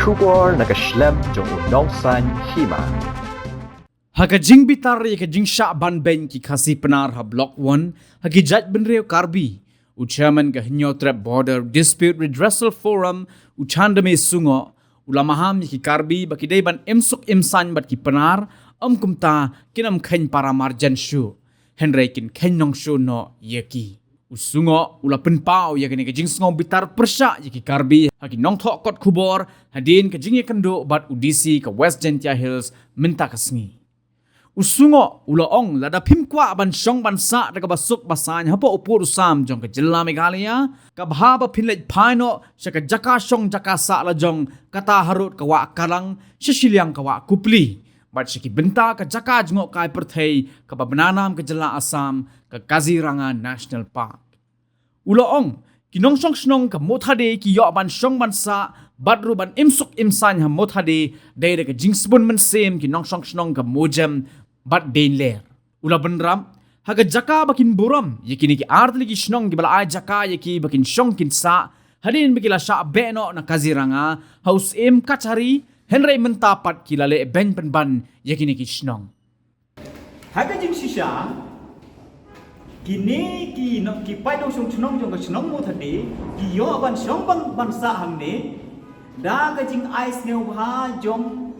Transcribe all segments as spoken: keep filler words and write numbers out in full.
Khubor na ka shlem jong u Nongsaiñ Hima. Ha ka jingbitar ïa ka jingshah ban beiñ ki Khasi Pnar ha Block One ha ki jaitbynriew Karbi, u Chairman ka Hynñiewtrep Border Dispute Redressal Forum, u Chandame Sungoh, u la maham ïa ki Karbi ba ki dei ban im suk im saiñ bad ki Pnar, ym kumta kin ym kheiñ para marjan shuh, hynrei kin kheiñ nongshun noh ïa ki. U Sungoh u la pynpaw ïa kane ka jingsngew bitar pyrshah ïa ki Karbi ha ki nongthoh kot khubor hadien ka jingïakynduh bad u D C ka West Jaintia Hills mynta ka sngi. U Sungoh u la ong, lada phim kwah ban shong ban sah da kaba suk ba saiñ hapoh u pud u sam jong ka jylla Meghalaya, ka bha ba phin leit phai noh sha ka jaka shong jaka sah la jong, kata harud ka wah Kalang sha shiliang ka wah Kupli, bad sha ki bynta ka jaka jngohkai pyrthei kaba bna nam ka jylla Assam, ka Kaziranga National Park. U la ong, ki nongshong shnong ka Mothade ki ïoh ban shong ban sah bad ruh ban im suk im saiñ ha Mothade dei da ka jingsbun mynsiem ki nongshong shnong ka Mojem bad Deinler. U la bynrap, ha ka jaka ba kin burom ïa kine ki artylli ki shnong kiba la ai jaka ïa ki ba kin shong kin sah, hadien ba ki la shah beh noh na Kaziranga ha u Syiem Kachari, hynrei mynta pat ki la leh beiñ pynban ïa kine ki shnong. Ha ka jingshisha, kine ki no-, ki paid nongshong shnong jong ka shnong Mothade ki ïoh ban shong ban, ban sah hangne da ka jingai sngewbha jong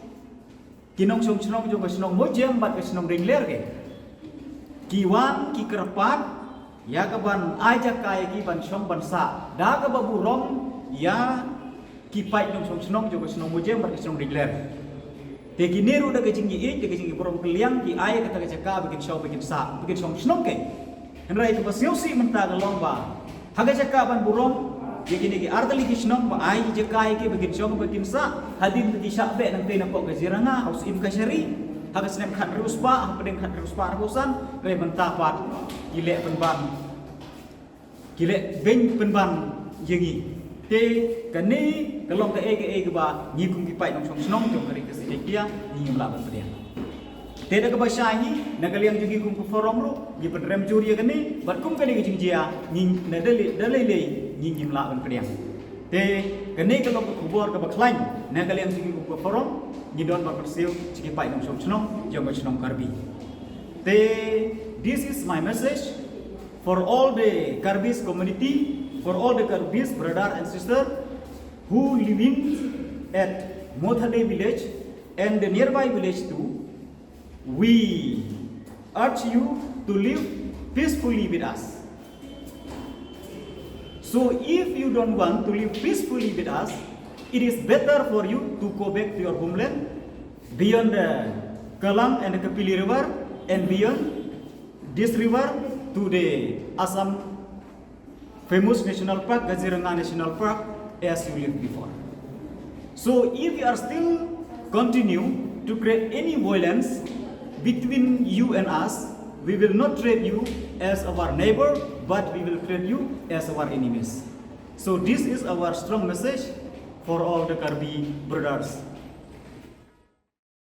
ki nongshong shnong jong ka shnong Mojem bad ka shnong Deinler. Ki wan ki kyrpad ïa ka ban ai jaka ïa ki ban shong ban sah da kaba burom ïa ki paid nongshong shnong jong ka shnong Mojem bad ka shnong Deinler. Te kine ruh da ka jingïeit, da ka jingïeit burom kylliang, ki ai kata ka jaka ba kin shong ba kin sah, ba kin shong shnong. Hynrei kaba sngewsih mynta ka long ba ha ka jaka ban burom ïa kine ki artylli ki shnong ba ai jaka ïa ki ba kin shong ba kin sah, hadien ba ki shah beh nangtei napoh Kaziranga ha u Syiem Kachari ha ka snem khathynriew spah, ha pdeng khathynriew spah arphew san, hynrei mynta pat ki leh pynban, ki leh beiñ pynban ïa ngi. Te kane ka long kaei kaei kaba ngi kum ki paid nongshong shnong jong ka Ri Khasi Jaiñtia ngi ngim lah ban pdiang. Te da kaba shai hi, na ka liang jong ngi kum ka forum ruh ngi pynrem jur ïa kane, bad kum kane ka jingjia ngi na da lei, da lei lei ngi ngim lah ban pdiang. Te kane ka long ka khubor kaba khlaiñ na ka liang jong ngi kum ka forum, ngi don ban pyrsiew sha ki paid nongshong shnong jong ka shnong Karbi. Te this is my message for all the Karbis community, for all the Karbis brother and sister who living at Mothade village and the nearby village too. We urge you to live peacefully with us. So if you don't want to live peacefully with us, it is better for you to go back to your homeland, beyond the Kalang and the Kapili River, and beyond this river to the Assam famous national park, Kaziranga National Park, as you lived before. So if you are still continue to create any violence between you and us, we will not treat you as our neighbor, but we will treat you as our enemies. So this is our strong message for all the Karbi brothers.